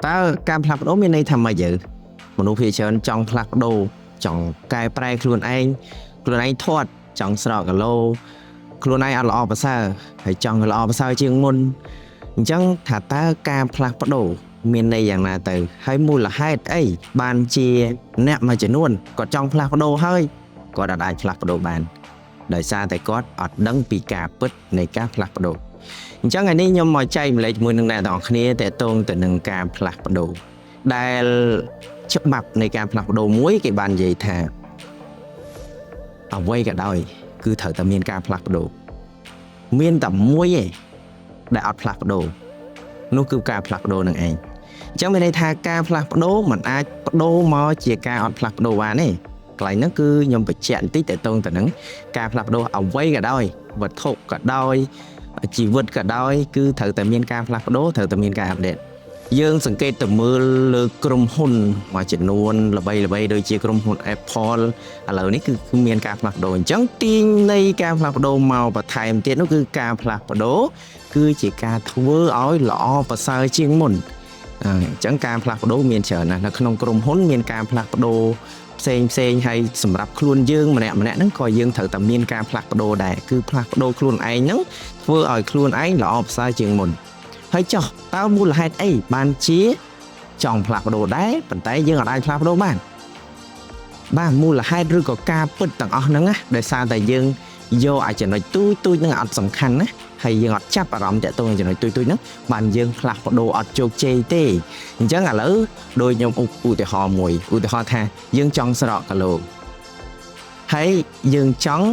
តើការផ្លាស់ប្ដូរមានន័យថាម៉េចទៅមនុស្សភាគច្រើនចង់ផ្លាស់ប្ដូរចង់កែប្រែខ្លួនឯងខ្លួនឯងធាត់ចង់ស្រកគីឡូខ្លួនឯងអត់ល្អប្រសើរហើយចង់ល្អប្រសើរជាងមុនអញ្ចឹងថាតើការផ្លាស់ប្ដូរមានន័យយ៉ាងណាទៅហើយមូលហេតុអីបានជាអ្នកមួយចំនួនគាត់ចង់ផ្លាស់ប្ដូរហើយគាត់អត់អាចផ្លាស់ប្ដូរបានដោយសារតែគាត់អត់ដឹងពីការពិតនៃការផ្លាស់ប្ដូរ អញ្ចឹងថ្ងៃនេះខ្ញុំមកចែកម្លែកជាមួយនឹងអ្នកទាំងអស់គ្នាតកតងទៅនឹងការផ្លាស់ប្ដូរដែលច្បាប់នៃការផ្លាស់ប្ដូរមួយគេបាននិយាយថាអ្វីក៏ដោយគឺត្រូវតែមានការផ្លាស់ប្ដូរមានតែមួយឯងដែលអត់ផ្លាស់ប្ដូរនោះគឺការផ្លាស់ប្ដូរនឹងឯងអញ្ចឹងមានន័យថាការផ្លាស់ប្ដូរมันអាចប្ដូរមកជាការអត់ផ្លាស់ប្ដូរបានទេកន្លែងហ្នឹងគឺខ្ញុំបញ្ជាក់បន្តិចតកតងទៅនឹងការផ្លាស់ប្ដូរអ្វីក៏ដោយវត្ថុក៏ដោយ ជីវិតក៏ដោយគឺត្រូវតែមានការផ្លាស់ប្ដូរត្រូវតែមានការ update យើងសង្កេតទៅមើលលើក្រុមហ៊ុនមួយចំនួនល្បីៗដូចជាក្រុមហ៊ុន Apple ឥឡូវនេះគឺមានការផ្លាស់ប្ដូរអញ្ចឹងទាញនៃការផ្លាស់ប្ដូរមកបន្ថែមទៀតនោះគឺការផ្លាស់ប្ដូរគឺជាការធ្វើឲ្យល្អប្រសើរជាងមុនអញ្ចឹងការផ្លាស់ប្ដូរមានច្រើនណាស់នៅក្នុងក្រុមហ៊ុនមានការផ្លាស់ប្ដូរផ្សេងផ្សេងហើយសម្រាប់ខ្លួនយើងម្នាក់ម្នាក់ហ្នឹងក៏យើងត្រូវតែមានការផ្លាស់ប្ដូរដែរគឺផ្លាស់ប្ដូរខ្លួនឯងហ្នឹងធ្វើឲ្យខ្លួនឯងល្អប្រសើរជាងមុនហើយចុះតើមូលហេតុអីបានជាចង់ផ្លាស់ប្ដូរដែរប៉ុន្តែយើងអត់អាចផ្លាស់ប្ដូរបានបាទមូលហេតុឬក៏ការពិតទាំងអស់ហ្នឹងណាដោយសារតែយើងយកអាចចំណុចទូចទូចហ្នឹងអត់សំខាន់ណាហើយយើងអត់ចាប់អារម្មណ៍តាក់ទងនឹងចំណុចទូចទូចហ្នឹងបានយើងផ្លាស់ប្ដូរអត់ជោគជ័យទេអញ្ចឹងឥឡូវដូចខ្ញុំឧទាហរណ៍មួយឧទាហរណ៍ថាយើងចង់ស្រកគីឡូហើយយើងចង់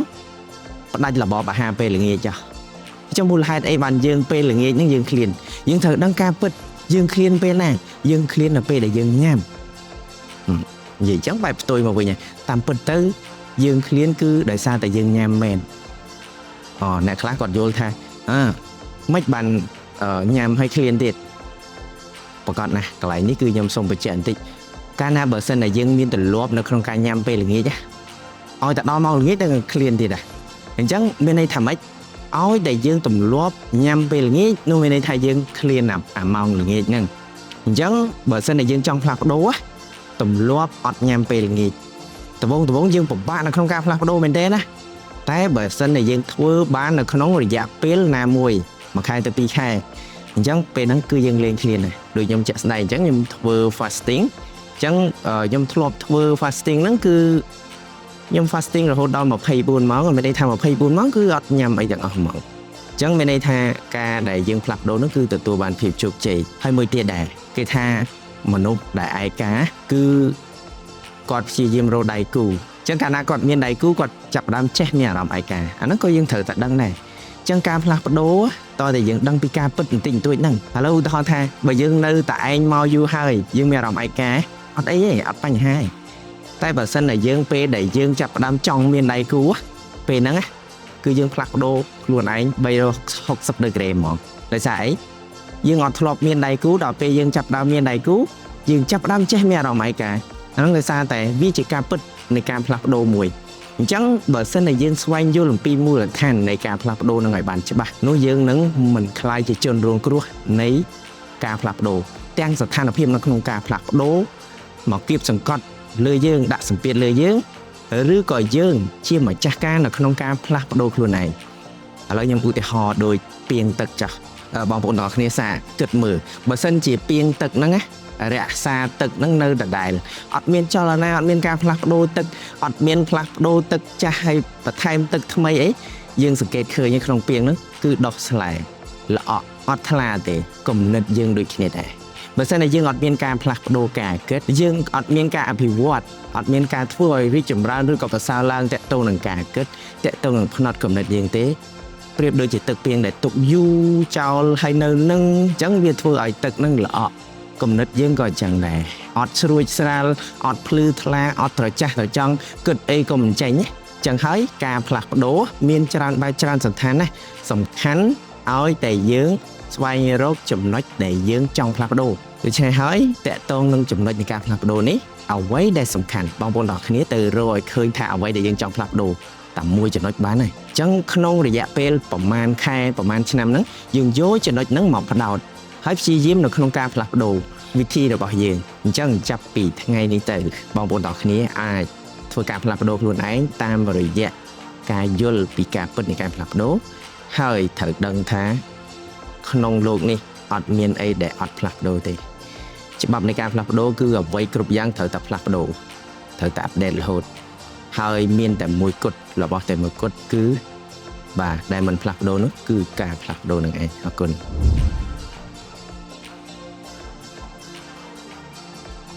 ផ្ដាច់របបអាហារពេលល្ងាចចុះ ចាំមូលហេតុអីបានយើងពេលល្ងាចហ្នឹងយើងឃ្លានយើងត្រូវដឹងការពិតយើងឃ្លានពេលណាយើងឃ្លាននៅពេលដែលយើងញ៉ាំនិយាយចឹងបែបផ្ទុយមកវិញហើយតាមពិតទៅយើងឃ្លានគឺដោយសារតែយើងញ៉ាំមែនអូអ្នកខ្លះគាត់យល់ថាអើមិនបានញ៉ាំឲ្យឃ្លានទៀតប្រកាសណាស់កន្លែងនេះគឺខ្ញុំសូមបញ្ជាក់បន្តិចកាលណាបើសិនតែយើងមានទម្លាប់នៅក្នុងការញ៉ាំពេលល្ងាចណាឲ្យតែដល់ម៉ោងល្ងាចទៅឃ្លានទៀតហ่ะអញ្ចឹងមានន័យថាម៉េច ឲ្យតែយើងទម្លាប់ញ៉ាំពេលល្ងាចនោះមានន័យថាយើងឃ្លានអាម៉ោងល្ងាចហ្នឹងអញ្ចឹងបើសិនតែយើងចង់ផ្លាស់ប្ដូរទម្លាប់អត់ញ៉ាំពេលល្ងាចដំបូងដំបូងយើងពិបាកនៅក្នុងការផ្លាស់ប្ដូរមែនទេណាតែបើសិនតែយើងធ្វើបាននៅក្នុងរយៈពេលណាមួយមួយខែទៅពីរខែអញ្ចឹងពេលហ្នឹងគឺយើងលេងឃ្លានហើយដូចខ្ញុំជាក់ស្ដែងអញ្ចឹងខ្ញុំធ្វើ fasting អញ្ចឹងខ្ញុំធ្លាប់ធ្វើ fasting ហ្នឹងគឺខ្ញុំ fasting រហូតដល់24ម៉ោងមានន័យថា24ម៉ោងគឺអត់ញ៉ាំអីទាំងអស់ហ្មងអញ្ចឹងមានន័យថាការដែលយើងផ្លាស់ប្ដូរនោះគឺទទួលបានភាពជោគជ័យហើយមួយទៀតដែរគេថាមនុស្សដែលឯកាគឺគាត់ព្យាយាមរកដៃគូអញ្ចឹងកាលណាគាត់មានដៃគូគាត់ចាប់ផ្ដើមចេះមានអារម្មណ៍ឯកាអាហ្នឹងក៏យើងត្រូវតែដឹងដែរអញ្ចឹងការផ្លាស់ប្ដូរតើតែយើងដឹងពីការពិតបន្តិចបន្តួចហ្នឹងឥឡូវឧទាហរណ៍ថាបើយើងនៅតែឯងមកយូរហើយយើងមានអារម្មណ៍ឯកាអត់អីទេអត់បញ្ហាទេ តែបើសិនតែយើងពេលដែលយើងចាប់ផ្ដើមចង់មានដៃគូពេលហ្នឹងណាគឺយើងផ្លាស់ប្ដូរខ្លួនឯង360ដឺក្រេហ្មងដោយសារអីយើងអត់ធ្លាប់មានដៃគូដល់ពេលយើងចាប់ផ្ដើមមានដៃគូយើងចាប់ផ្ដើមចេះមានអារម្មណ៍ឯកាហ្នឹងដោយសារតែវាជាការពិតនៃការផ្លាស់ប្ដូរមួយអញ្ចឹងបើសិនតែយើងស្វែងយល់អំពីមូលដ្ឋាននៃការផ្លាស់ប្ដូរនឹងឲ្យបានច្បាស់នោះយើងនឹងមិនក្លាយជាជនរងគ្រោះនៃការផ្លាស់ប្ដូរទាំងស្ថានភាពនៅក្នុងការផ្លាស់ប្ដូរមកគៀបសង្កត់លើយើងដាក់សម្ពាធលើយើងឬក៏យើងជាម្ចាស់ការនៅក្នុងការផ្លាស់ប្ដូរខ្លួនឯងឥឡូវខ្ញុំឧទាហរណ៍ដូចពាងទឹកចាស់បងប្អូនទាំងអស់គ្នាសាកគិតមើលបើសិនជាពាងទឹកហ្នឹងណារក្សាទឹកហ្នឹងនៅដដែលអត់មានចលនាអត់មានការផ្លាស់ប្ដូរទឹកអត់មានផ្លាស់ប្ដូរទឹកចាស់ហើយបន្ថែមទឹកថ្មីអីយើងសង្កេតឃើញក្នុងពាងហ្នឹងគឺដុះស្លែល្អក់អត់ថ្លាទេគំនិតយើងដូចគ្នាដែរបើសិនតែយើងអត់មានការផ្លាស់ប្ដូរការគិតយើងអត់មានការអភិវឌ្ឍអត់មានការធ្វើឲ្យរីកចម្រើនឬក៏ប្រសើរឡើងតាក់ទងនឹងការគិតតាក់ទងនឹងផ្នត់គំនិតយើងទេប្រៀបដូចជាទឹកពាងដែលទុកយូរចោលហើយនៅនឹងអញ្ចឹងវាធ្វើឲ្យទឹកនឹងល្អក់គំនិតយើងក៏អញ្ចឹងដែរអត់ស្រួចស្រាលអត់ភ្លឺថ្លាអត់ត្រចះត្រចង់គិតអីក៏មិនចេញណាចឹងហើយការផ្លាស់ប្ដូរមានច្រើនបែបច្រើនសន្តានណាសំខាន់ឲ្យតែយើងស្វែងរកចំណុចដែលយើងចង់ផ្លាស់ប្ដូរដូច្នេះហើយតកតងនឹងចំណុចនៃការផ្លាស់ប្ដូរនេះអ្វីដែលសំខាន់បងប្អូនទាំងអស់គ្នាទៅរកឲ្យឃើញថាអ្វីដែលយើងចង់ផ្លាស់ប្ដូរតែមួយចំណុចបានហើយអញ្ចឹងក្នុងរយៈពេលប្រហែលខែប្រហែលឆ្នាំហ្នឹងយើងយកចំណុចហ្នឹងមកផ្ដោត ហើយព្យាយាមនៅក្នុងការផ្លាស់ប្ដូរវិធីរបស់យើងអញ្ចឹងចាប់ពីថ្ងៃនេះទៅបងប្អូនទាំងអស់គ្នាអាចធ្វើការផ្លាស់ប្ដូរខ្លួនឯងតាមរយៈការយល់ពីការពិតនៃការផ្លាស់ប្ដូរហើយត្រូវដឹងថាក្នុងលោកនេះអត់មានអីដែលអត់ផ្លាស់ប្ដូរទេច្បាប់នៃការផ្លាស់ប្ដូរគឺអ្វីគ្រប់យ៉ាងត្រូវតែផ្លាស់ប្ដូរត្រូវតែupdate រហូតហើយមានតែមួយគត់របស់តែមួយគត់គឺបាទដែលមិនផ្លាស់ប្ដូរនោះគឺការផ្លាស់ប្ដូរនឹងឯងអរគុណ។